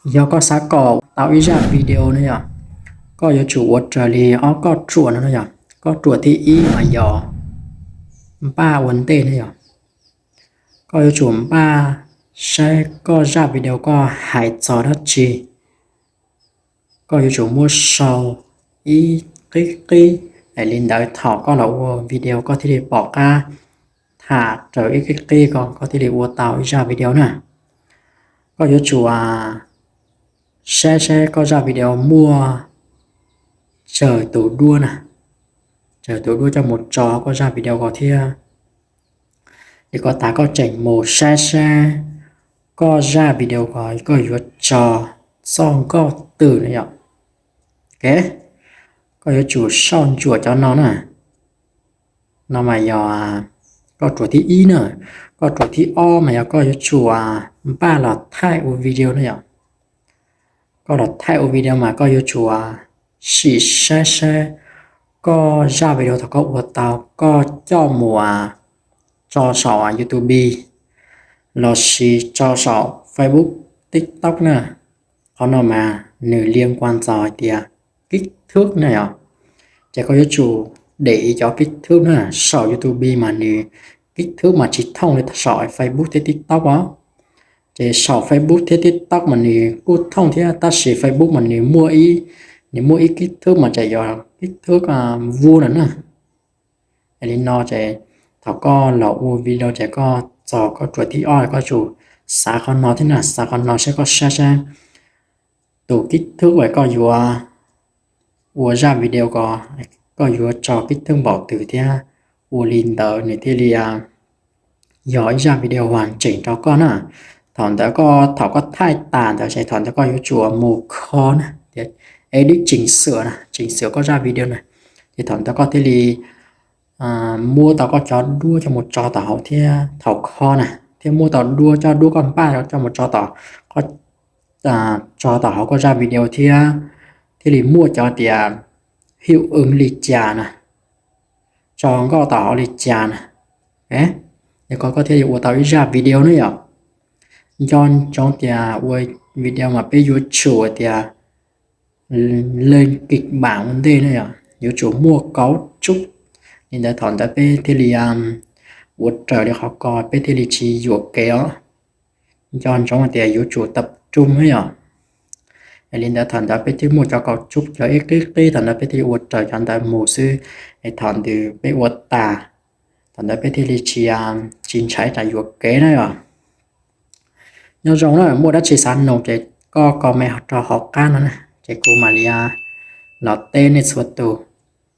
Yog koj xav kom tau ib zaj video na yom, koj yuav tsum ua raws li ob koj ruam no na yom. Koj ruam thib ib mas yog npaj ua ntej na yom. Koj yuav tsum npaj saib koj zaj video koj hais txog dab tsi. Koj yuav tsum muab sau ib qib qib, es li ntawd thaum koj los ua video koj thiaj li pom qab tham raws ib qib qib ko, koj thiaj li ua tau ib zaj video na. Koj yuav tsum saib saib koj zaj video muaj tsawg tus duab na, tsawg tus duab coj mus tso koj zaj video ko thiab. Ces koj tas koj tseem mus saib saib koj zaj video ko koj yuav tso txoj nkauj twg na yom. Ok, koj yuav tsum sau ntsuam cov no na. No mas yog koj ruam thib ib na. Koj ruam thib ob mas yog koj yuav tsum npaj los thaij ua video na yom. Koj los thaij ua video mas koj yuav tsum sim saib saib koj zaj video thaum koj ua tau koj coj mus tso saum YouTube los sis tso saum Facebook, TikTok na. Qhov no mas nws liam kuas ntxaus hais tias kib thwb na yom. Ces koj yuav tsum để ý cov kib thwb na. Saum YouTube mas nws kib thwb mas tsis thooj li saum Facebook thiab TikTok os. Ces saum Facebook thiab TikTok mas nws kuj thooj thiab, tab sis Facebook mas nws muaj ib, nws muaj ib kib thwb mas tseem yog kib thwb vuj na na. Li no ces thaum koj los ua video ces koj txog koj ruam thib ob koj tsum xav qhov no thiab na, xav qhov no saib koj saib saib tus kib thwb uas koj yuav ua zaj video ko, koj yuav tso kib thwb npaum twg thiab ua li ntawd nws thiaj li yog ib zaj video uas tseem rau koj na. Thaum ntawd koj, thaum koj thaij tas ntawd ces thaum ntawd koj yuav tsum mus kho na, edit chỉnh sửa na, chỉnh sửa koj zaj video na. Ces thaum ntawd koj thiaj li muab tau koj cov duab coj mus tso tom hauv thiab thaum kho na, thiab muab tau duab, cov duab koj npaj coj mus tso tom, tso tom hauv koj zaj video thiab, thiaj li muaj cov tias hiệu ứng li cas na, tso nkauj tom hauv li cas na. Yog koj, koj thiaj li ua tau ib zaj video na yom. Nco ntsoov tias ua video mas peb yuav tsum tias lên kịch bản ua ntej na yom, yuav tsum muaj cấu trúc. Li ntawd thaum ntawd peb thiaj li ua raws li qhov ko, peb thiaj li tsis yuam kev os. Nco ntsoov tias yuav tsum tập trung na yom. Li ntawd thaum ntawd peb thiaj muaj cov cấu trúc, cov ib qib qib, thaum ntawd peb thiaj li ua raws cov ntawd mus xwb. Es thaum ntawd peb ua tas, thaum ntawd peb thiaj li tsis, tsis ntshai tsam yuam kev na yom. Nyob zoo na, muaj dab tsi xav nug ces koj comment rau hauv qab no na, ces kuv mam li los teb nej txhua tus.